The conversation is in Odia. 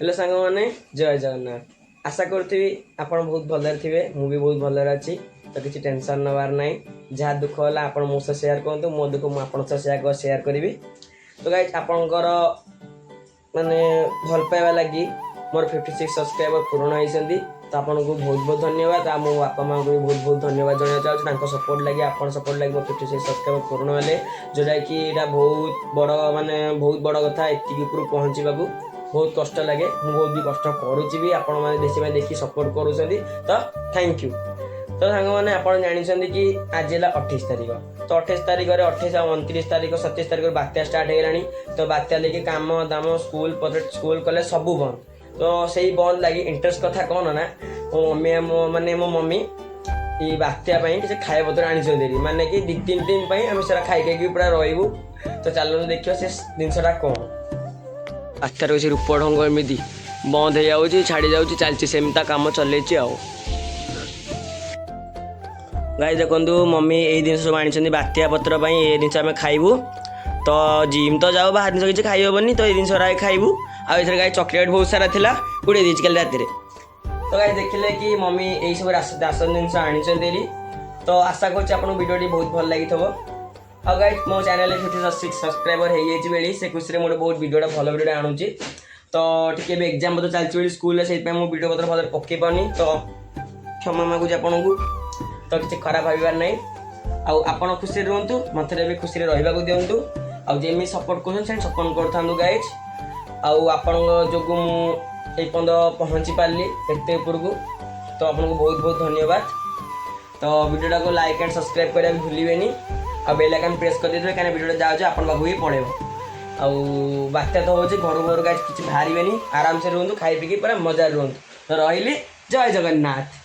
ହ୍ୟାଲୋ ସାଙ୍ଗମାନେ, ଜୟ ଜଗନ୍ନାଥ। ଆଶା କରୁଥିବି ଆପଣ ବହୁତ ଭଲରେ ଥିବେ। ମୁଁ ବି ବହୁତ ଭଲରେ ଅଛି। ତ କିଛି ଟେନସନ୍ ନେବାର ନାହିଁ। ଯାହା ଦୁଃଖ ହେଲା, ଆପଣ ମୋ ସହ ସେୟାର କରନ୍ତୁ। ମୋ ଦୁଃଖ ମୁଁ ଆପଣଙ୍କ ସହ ସେୟାର ସେୟାର କରିବି। ତ ଗାଇଜ୍, ଆପଣଙ୍କର ମାନେ ଭଲ ପାଇବା ଲାଗି ମୋର 56 ସବସ୍କ୍ରାଇବର ପୂରଣ ହେଇଛନ୍ତି। ତ ଆପଣଙ୍କୁ ବହୁତ ବହୁତ ଧନ୍ୟବାଦ। ଆଉ ମୋ ବାପା ମାଆଙ୍କୁ ବି ବହୁତ ବହୁତ ଧନ୍ୟବାଦ ଜଣାଇବାକୁ ଚାହୁଁଛି। ତାଙ୍କ ସପୋର୍ଟ ଲାଗି, ଆପଣ ସପୋର୍ଟ ଲାଗି ମୋ 56 ସବସ୍କ୍ରାଇବର ପୂରଣ ହେଲେ, ଯେଉଁଟାକି ଏଇଟା ବହୁତ ବଡ଼, ମାନେ ବହୁତ ବଡ଼ କଥା। ଏତିକି ଉପରକୁ ପହଞ୍ଚିବାକୁ ବହୁତ କଷ୍ଟ ଲାଗେ। ମୁଁ ବହୁତ ବି କଷ୍ଟ କରୁଛି ବି। ଆପଣମାନେ ବେଶୀ ଦେଖି ସପୋର୍ଟ କରୁଛନ୍ତି, ତ thank you. ତ ସାଙ୍ଗମାନେ, ଆପଣ ଜାଣିଛନ୍ତି କି ଆଜି ହେଲା 28 ତାରିଖ। ତ 28 ତାରିଖରେ, 28 ଆଉ 29 ତାରିଖ, 27 ତାରିଖରେ ବାତ୍ୟା ଷ୍ଟାର୍ଟ ହେଇଗଲାଣି। ତ ବାତ୍ୟା ଲାଗି କାମ ଦାମ, ସ୍କୁଲ, ସ୍କୁଲ କଲେଜ ସବୁ ବନ୍ଦ। ତ ସେଇ ବନ୍ଦ ଲାଗି ଇଣ୍ଟରେଷ୍ଟ କଥା କ'ଣ ନା, ମୋ ମମି, ମୋ ମାନେ ମୋ ମମି ଏଇ ବାତ୍ୟା ପାଇଁ କିଛି ଖାଇବା ପତ୍ର ଆଣିଛନ୍ତି ହେରି। ମାନେ କି 2-3 ଦିନ ପାଇଁ ଆମେ ସେଟା ଖାଇ ଖାଇକି ପୁରା ରହିବୁ। ତ ଚାଲନ୍ତୁ ଦେଖିବା ସେ ଜିନିଷଟା କ'ଣ। ବାତ୍ୟାର କିଛି ରୂପ ଢଙ୍ଗ ଏମିତି ବନ୍ଦ ହେଇଯାଉଛି, ଛାଡ଼ି ଯାଉଛି, ଚାଲିଛି ସେମିତି ତା କାମ ଚଲେଇଛି। ଆଉ ଗାଇଜ୍, ଦେଖନ୍ତୁ, ମମି ଏଇ ଜିନିଷ ସବୁ ଆଣିଛନ୍ତି ବାତ୍ୟା ପତ୍ର ପାଇଁ। ଏ ଜିନିଷ ଆମେ ଖାଇବୁ। ତ ଜିମ୍ ତ ଯାଉ, ବାହାର ଜିନିଷ କିଛି ଖାଇ ହେବନି, ତ ଏଇ ଜିନିଷ ଖାଇବୁ। ଆଉ ଏଥିରେ ଗାଇଜ୍, ଚକୋଲେଟ୍ ବହୁତ ସାରା ଥିଲା, ଉଡ଼େଇ ଦେଇଛି କାଲି ରାତିରେ। ତ ଗାଇଜ୍, ଦେଖିଲେ କି ମମି ଏଇ ସବୁ ରାସନ ଜିନିଷ ଆଣିଛନ୍ତି ହେରି। ତ ଆଶା କରୁଛି ଆପଣଙ୍କୁ ଭିଡ଼ିଓଟି ବହୁତ ଭଲ ଲାଗିଥିବ। ଆଉ ଗାଇଜ୍, ମୋ ଚ୍ୟାନେଲରେ 56 ସବସ୍କ୍ରାଇବର ହେଇଯାଇଛି ବୋଲି ସେ ଖୁସିରେ ମୁଁ ଗୋଟେ ବହୁତ ଭିଡ଼ିଓଟା, ଭଲ ଭିଡ଼ିଓଟା ଆଣୁଛି। ତ ଟିକେ ଏବେ ଏକ୍ଜାମ୍ ପତ୍ର ଚାଲିଛି ବୋଲି ସ୍କୁଲରେ, ସେଇଥିପାଇଁ ମୁଁ ଭିଡ଼ିଓ ପତ୍ର ଭଲରେ ପକେଇ ପାରୁନି। ତ କ୍ଷମା ମାଗୁଛି ଆପଣଙ୍କୁ। ତ କିଛି ଖରାପ ଭାବିବାର ନାହିଁ। ଆଉ ଆପଣ ଖୁସିରେ ରୁହନ୍ତୁ, ମୋତେ ବି ଖୁସିରେ ରହିବାକୁ ଦିଅନ୍ତୁ। ଆଉ ଯେମିତି ସପୋର୍ଟ କରୁଛନ୍ତି, ସେମିତି ସପୋର୍ଟ କରୁଥାନ୍ତୁ ଗାଇଜ୍। ଆଉ ଆପଣଙ୍କ ଯୋଗୁଁ ମୁଁ ଏଇ ପର୍ଯ୍ୟନ୍ତ ପହଞ୍ଚି ପାରିଲି ଏତେ ଉପରକୁ। ତ ଆପଣଙ୍କୁ ବହୁତ ବହୁତ ଧନ୍ୟବାଦ। ତ ଭିଡ଼ିଓଟାକୁ ଲାଇକ୍ ଆଣ୍ଡ ସବସ୍କ୍ରାଇବ୍ କରିବାକୁ ଭୁଲିବେନି। ଆଉ ବେଲ୍ ଆଇକନ୍ ପ୍ରେସ୍ କରିଦେଇଥିବେ, କାହିଁକିନା ଭିଡ଼ିଓଟା ଯାଉଛି, ଆପଣଙ୍କ ପାଖକୁ ବି ପଳେଇବ। ଆଉ ବାତ୍ୟା ତ ହେଉଛି, ଘରୁ ଘରୁ ଗାଇଜ୍ କିଛି ବାହାରିବେନି। ଆରାମସେ ରୁହନ୍ତୁ, ଖାଇ ପିଇକି ପୁରା ମଜାରେ ରୁହନ୍ତୁ। ତ ରହିଲି, ଜୟ ଜଗନ୍ନାଥ।